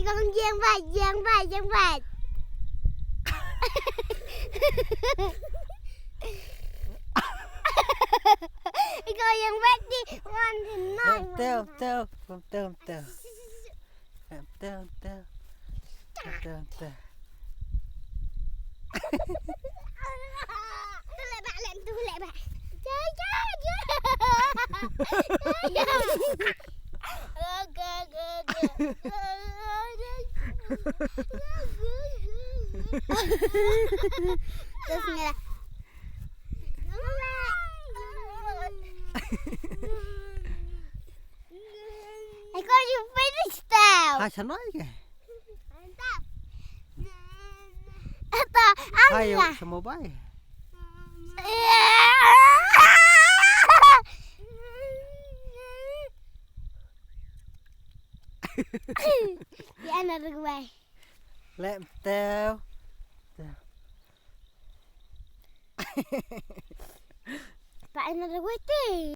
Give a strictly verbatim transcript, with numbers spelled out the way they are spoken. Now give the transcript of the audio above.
Kong ïeng bad, ïeng bad, ïeng bad. Kong ïeng bad di wan di nai. Teo, teo, teo, teo. Teo, teo. Teo, teo. Tu leh bad, leh tu leh bad. Ja, ja, ja. Ja, ja. Terus ngira. Eko, you finished now. Hai, sanoi ke? Ata, Hai, yo, anya. Sa mobile. Ïa, another way. Leh teo. Pa, another way te.